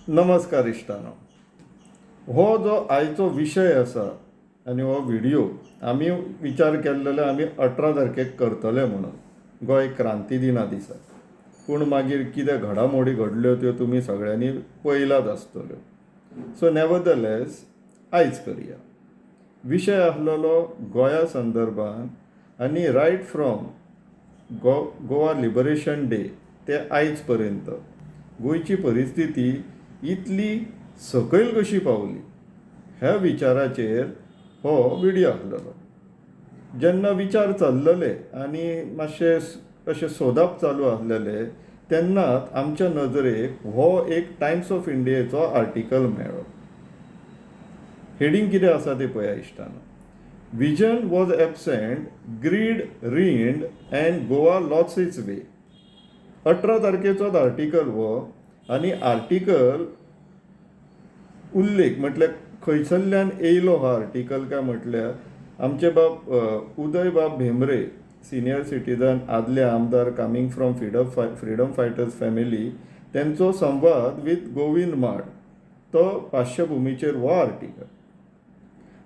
नमस्कार इश्टानो. हो जो आयचो विशय आसा आनी हो व्हिडियो आमी विचार केल्लेलो आमी 18 तारखेक करतले म्हणून, गोंय क्रांती दिना दिसा. पूण मागीर कितें घडामोडी घडल्यो त्यो तुमी सगळ्यांनी पळयलात आसतल्यो. सो नेवरदलेस आयज करया. विशय आसलेलो गोंया संदर्भान आनी right from Goa Liberation Day ते आयज पर्यंत गोंयची परिस्थिती इतली सकयल कशी पावली ह्या विचाराचेर हो विडियो आसलेलो. जेन्ना विचार चल्लले आनी मातशे अशें सोदप चालू आसलेले तेन्नाच आमच्या नजरेक हो एक टायम्स ऑफ इंडियेचो आर्टिकल मेळ्ळो. हेडींग कितें आसा तें पळया इश्टानो. Vision was absent, greed reigned and Goa lost its way. 18 तारखेचोच article हो आनी आर्टिकल उल्लेख म्हटल्यार खंयसरल्यान येयलो हो आर्टिकल काय म्हटल्यार आमचे बाब उदय बाब भेंब्रे, सिनियर सिटीजन, आदले आमदार, coming from freedom fighters family, तेंचो संवाद विथ गोविंद माड, तो पार्श्वभुमीचेर हो आर्टिकल.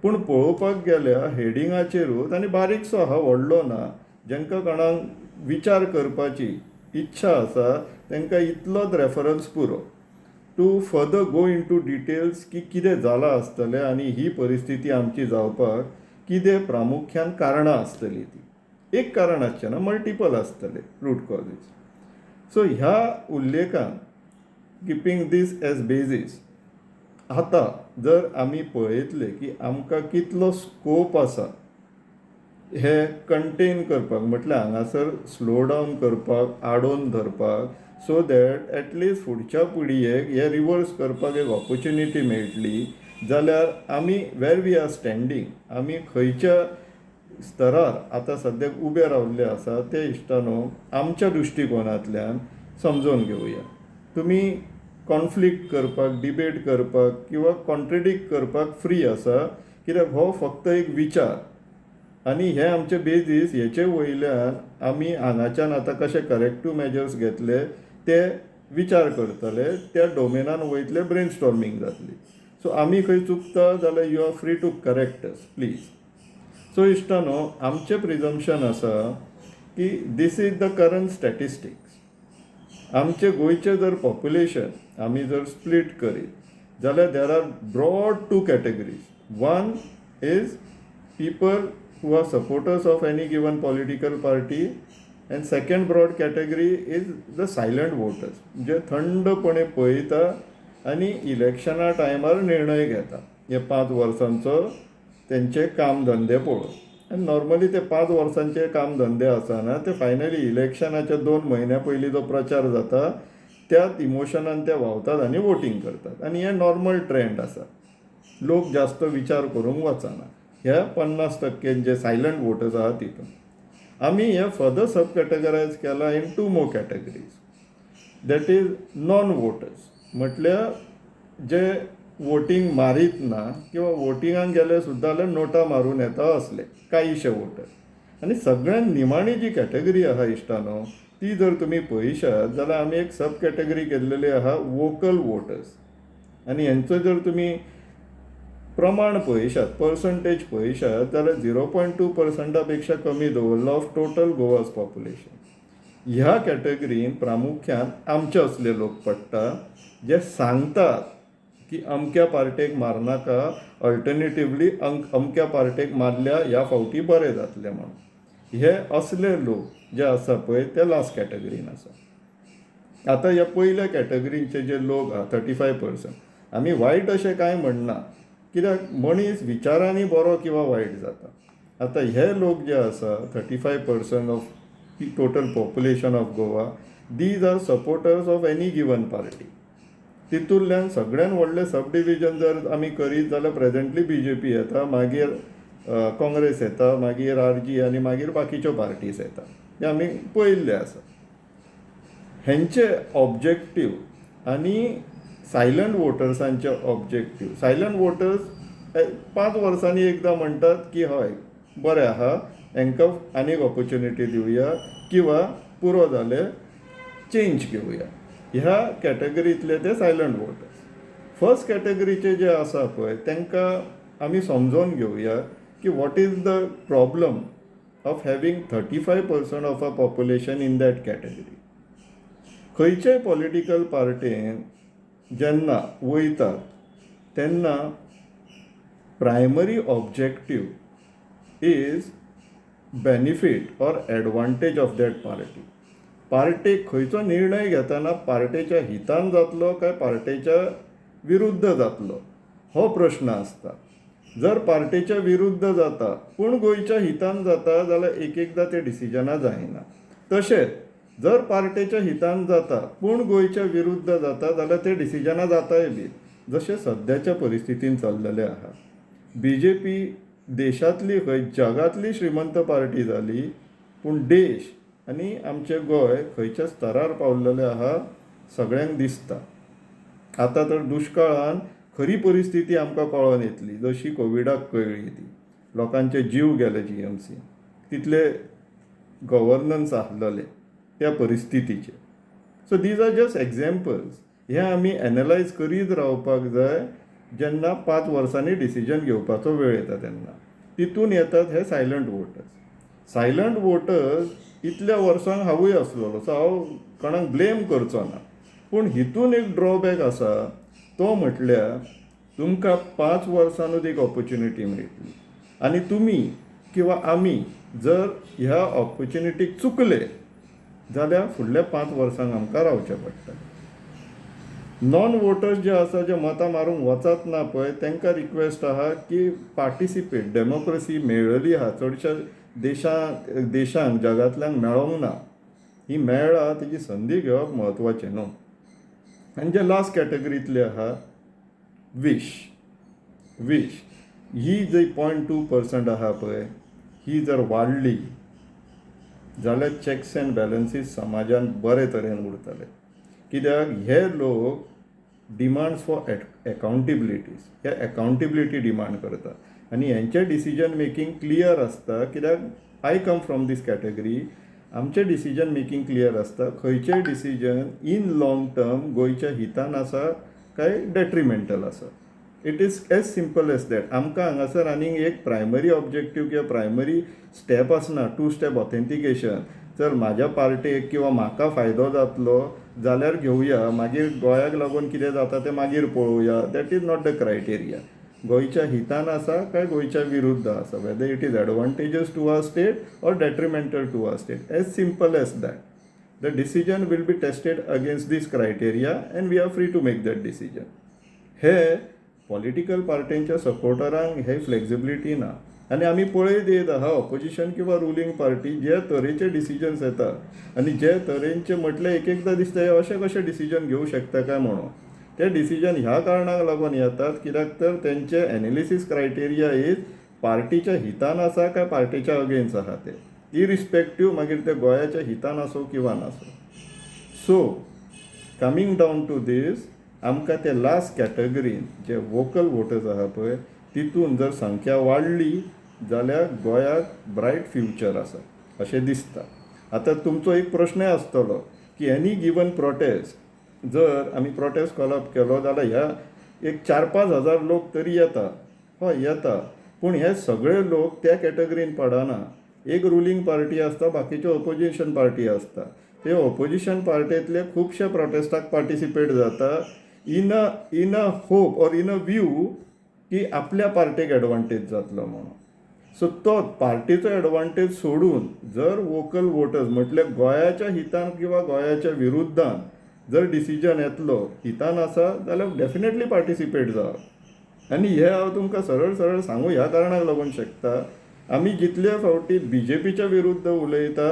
पूण पळोवपाक गेल्यार हेडिंगाचेरूच आनी बारीकसो आहा, व्हडलो ना, जांकां कोणाक विचार करपाची इच्छा आसा तांकां इतलोच रेफरन्स पुरो to further go into details की कितें जालां आसतलें आनी ही परिस्थिती आमची जावपाक कितें प्रामुख्यान कारणां आसतलीं. ती एक कारण आसचें ना, मल्टिपल आसतले रूट कॉजीस. सो ह्या उल्लेखान, किपींग these as basis, आतां जर आमी पळयतले की आमकां कितलो स्कोप आसा हे कंटेन करपाक, म्हटल्यार हांगासर स्लो डावन करपाक, आडोवन धरपाक, सो that at least फुडच्या पिळगेक हे रिवर्स करपाक एक ऑपॉर्च्युनिटी मेळटली, जाल्यार आमी वेर we are standing, आमी खंयच्या स्तरार आतां सद्याक उबे रावल्ले आसा ते इश्टानो आमच्या दृश्टिकोनांतल्यान समजोवन घेवया. तुमी कॉन्फ्लिक्ट करपाक, डिबेट करपाक किंवा कॉन्ट्रडिक्ट करपाक फ्री आसा, कित्याक हो फक्त एक विचार आनी हे आमचे बेजीस. हेचे वयल्यान आमी हांगाच्यान आतां कशे करेक्टीव मेजर्स घेतले ते विचार करतले, त्या डोमेनान वयतले, ब्रेन स्टॉर्मींग जातली. सो आमी खंय चुकता जाल्यार you are free to correct us, please. So इश्टानो, आमचें प्रिजम्पशन आसा की this is the current statistics. आमचे गोंयचें जर पॉप्युलेशन आमी जर स्प्लीट करीत जाल्यार there are broad two categories. One is people who are supporters of any given political party and second broad category is the silent voters, जे थंडपणे पळयता आनी इलेक्शना टायमार निर्णय घेता हे 5 वर्सांचो तेंचे काम धंदे पळोवन. आनी नॉर्मली ते 5 वर्सांचे काम धंदे आसना, ते फायनली इलेक्शनाच्या 2 म्हयन्या पयलीं जो प्रचार जाता त्याच इमोशनान ते व्हांवतात आनी वोटींग करतात. आनी हें नॉर्मल ट्रेंड आसा. लोक जास्त विचार करूंक वचना. ह्या 50% जे सायलंट वोटर्स आहा तितून आमी हे फर्दर सब कॅटेगरायज केला in two more categories, that is non voters, म्हटल्यार जे वोटींग मारीत ना किंवा वोटिंगाक गेले सुद्दां जाल्यार नोटा मारून येता असले कांयशे वोटर. आनी सगळ्यात निमाणी जी कॅटेगरी आहा इश्टानो, ती जर तुमी पळयशात जाल्यार आमी एक सब कॅटेगरी केल्लेली आहा, वोकल वोटर्स. आनी हेंचो जर तुमी प्रमाण पळयशात, पर्संटेज पळयशात जाल्यार 0.2 पर्संटा पेक्षा कमी दवरलो ऑफ टोटल गोवाज पॉप्युलेशन. ह्या कॅटेगरीन प्रामुख्यान आमचे असले लोक पडटा जे सांगतात की अमक्या पार्टेक मारनाका, अल्टरनेटिवली अमक्या पार्टेक मारल्या ह्या फावटी बरें जातलें म्हणून. हे असले लोक जे आसा पळय ते लास्ट कॅटेगरीन आसा. आतां ह्या पयल्या कॅटेगरींचे जे लोक आहा, 35%, आमी वायट अशें कांय म्हणना, कित्याक मनीस विचारांनी बरो किंवा वायट जाता. आतां हे लोक जे आसा, 35% of total population of Goa, these are supporters of any given party. तितूंतल्यान सगळ्यान व्हडलें सब डिविजन जर आमी करीत जाल्यार प्रेजेंटली बीजेपी येता, मागीर काँग्रेस येता, मागीर आरजी आनी मागीर बाकीच्यो पार्टीज येता, ते आमी पळयल्ले आसा. हेंचे ऑब्जेक्टीव आनी सायलंट वोटर्सांचे ऑब्जेक्टीव, सायलंट वोटर्स 5 वर्सांनी एकदां म्हणटात की हय बरें आहा, हांकां आनीक ऑपोर्चुनिटी दिवया किंवा पुरो जालें, चेंज घेवया. ह्या कॅटेगरींतले ते सायलंट वोटर्स. फर्स्ट कॅटेगरीचे जे आसा पळय, तांकां आमी समजोन घेवया की what is the problem of having 35% of a population in that category. खंयच्याय पॉलिटिकल पार्टेन जेन्ना वयतात तेन्ना primary objective is benefit or advantage of that party. पार्टेक खंयचो निर्णय घेतना पार्टेच्या हितान जातलो काय पार्टेच्या विरुद्ध जातलो हो प्रश्न आसता. जर पार्टेच्या विरुद्ध जाता पूण गोंयच्या हितान जाता जाल्यार एक एकदां ते डिसिजनां जायना. तशेंच जर पार्टेच्या हितान जाता पूण गोंयच्या विरुद्ध जाता जाल्यार ते डिसिजनां जाताय बी, जशें सद्याच्या परिस्थितीन चल्लेलें आहा. बीजेपी देशांतली खंय जगांतली श्रीमंत पार्टी जाली, पूण देश आनी आमचें गोंय खंयच्या स्तरार पावलेलें आहा सगळ्यांक दिसता. आतां तर दुश्काळान खरी परिस्थिती आमकां कळोन येतली, जशी कोविडाक कळ्ळी ती. लोकांचे जीव गेले जीएमसी, तितले गवर्नन्स आसलेलें त्या परिस्थितीचेर. So these are just examples. हें आमी एनलायज करीत रावपाक जाय जेन्ना 5 वर्सांनी डिसिजन घेवपाचो वेळ येता तेन्ना. तितून येतात हे सायलंट वोटर्स. सायलंट वोटर्स इतल्या वर्सांक हांवूय आसलेलो, सो हांव कोणाक ब्लेम करचो ना, पूण हितून एक ड्रॉबॅक आसा तो म्हटल्यार तुमकां 5 वर्सांनूच एक ऑपॉर्च्युनिटी मेळटली आनी तुमी किंवा आमी जर ह्या ऑपॉर्च्युनिटीक चुकले जाल्यार फुडल्या 5 वर्सांक आमकां रावचें पडटलें. नॉन वोटर्स जे आसा, जे मतां मारूंक वचत ना पळय, तांकां रिक्वेस्ट आहा की पार्टिसिपेट. डेमोक्रेसी मेळ्ळली आहा, चडश्या देशांक जगांतल्यान मेळोंक ना, ही मेळ्ळा तेजी संदी घेवप म्हत्वाचें न्हू. आनी जे लास्ट कॅटेगरींतले आहा, वीश वीश ही जी 0.2% आहा पळय, ही जर वाडली जाल्यार चॅक्स एंड बॅलन्सीस समाजान बरे तरेन उरतले. कित्याक हे लोक डिमांड्स फॉर एकाउंटेबिलिटीज, हे एकाउंटेबिलिटी डिमांड करता आनी हेंचें डिसिजन मेकींग क्लियर आसता. कित्याक I come from this category, आमचें डिसिजन मेकींग क्लियर आसता. खंयचेय डिसिजन इन लॉंग टर्म गोंयच्या हितान आसा काय डेट्रिमेंटल आसा. It is as simple as that. आमकां हांगासर आनीक एक प्रायमरी ऑब्जेक्टीव किंवा प्रायमरी स्टेप आसना, टू स्टेप ऑथेंटिकेशन. चल म्हाज्या पार्टेक किंवा म्हाका फायदो जातलो जाल्यार घेवया, मागीर गोंयाक लागून कितें जाता तें मागीर पळोवया. That is not the criteria. गोंयच्या हितान आसा काय गोंयच्या विरुद्ध आसा, whether it is advantageous to our state or detrimental to our state, as simple as that. The decision will be tested against this criteria and we are free to make that decision. हे political पार्टींच्या सपोर्टरांक हे flexibility ना. आनी आमी पळयत येत आहा, opposition किंवा ruling party जे तरेचे डिसिजन्स येता आनी जे तरेचे म्हटल्यार एक एकदां दिसता हे अशें कशें डिसिजन घेवं शकता काय म्हणून. ते डिसिजन ह्या कारणाक लागून येतात कित्याक तर तेंचे एनालिसीस क्रायटेरिया is पार्टीच्या हितान आसा काय पार्टीच्या अगेन्स्ट आहा ते, इरिस्पेक्टीव मागीर ते गोंयाच्या हितान आसूं किंवा नासूं. So coming down to this, आमकां ते लास्ट कॅटेगरीन जे वोकल वोटर्स आहा पळय, तितून जर संख्या वाडली जाल्यार गोंयाक ब्रायट फ्युचर आसा अशें दिसता. आतां तुमचो एक प्रश्नय आसतलो की एनी गिवन प्रोटेस्ट, जर आमी प्रोटेस्ट कॉल अप केलो जाल्यार ह्या एक 4-5 हजार लोक तरी येता. हय येता, पूण हे सगळे लोक त्या कॅटेगरीन पडना. एक रुलींग पार्टी आसता, बाकीच्यो ओपोजिशन पार्टी आसता. ते ओपोजिशन पार्टेंतले खुबशे प्रोटेस्टाक पार्टिसिपेट जाता in a hope or in a view की आपल्या पार्टेक एडवांटेज जातलो म्हणून. सो तो पार्टीचो एडवांटेज सोडून जर वोकल वोटर्स म्हटल्यार गोंयाच्या हितान किंवा गोंयाच्या विरुद्धान जर डिसिजन येतलो, हितान आसा जाल्यार डेफिनेटली पार्टिसिपेट जावप. आनी हें हांव तुमकां सरळ सरळ सांगू ह्या कारणाक लागून शकता, आमी जितले फावटी बीजेपीच्या विरुद्ध उलयता,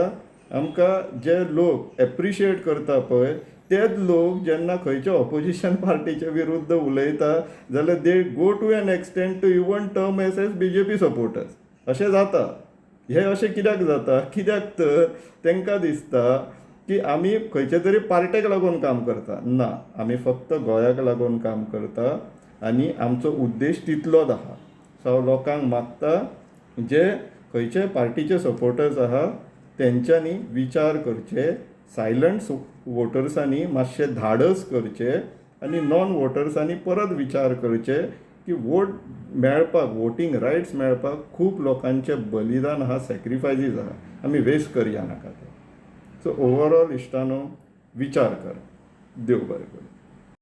आमकां जे लोक एप्रिशिएट करता पळय, तेच लोक जेन्ना खंयच्या ऑपोजिशन पार्टीच्या विरुद्ध उलयता जाल्यार they go to an extent to even term us as BJP supporters. अशें जाता. हें अशें कित्याक जाता? कित्याक तर तांकां दिसता की आमी खंयच्या तरी पार्टेक लागून काम करता. ना, आमी फक्त गोंयाक लागून काम करता आनी आमचो उद्देश तितलोच आहा. सो हांव लोकांक मागता, जे खंयचे पार्टीचे सपोर्टर्स आहा तेंच्यांनी विचार करचे, सायलंट वोटर्सांनी मातशें धाडस करचें आनी नॉन वोटर्सांनी परत विचार करचे की वोट मेळपाक, वोटींग रायट्स मेळपाक खूब लोकांचें बलिदान आहा, सॅक्रिफायसीस आहा, आमी वेस्ट करया नाका ते. सो ओवरऑल इश्टानो, विचार कर. देव बरें करूं.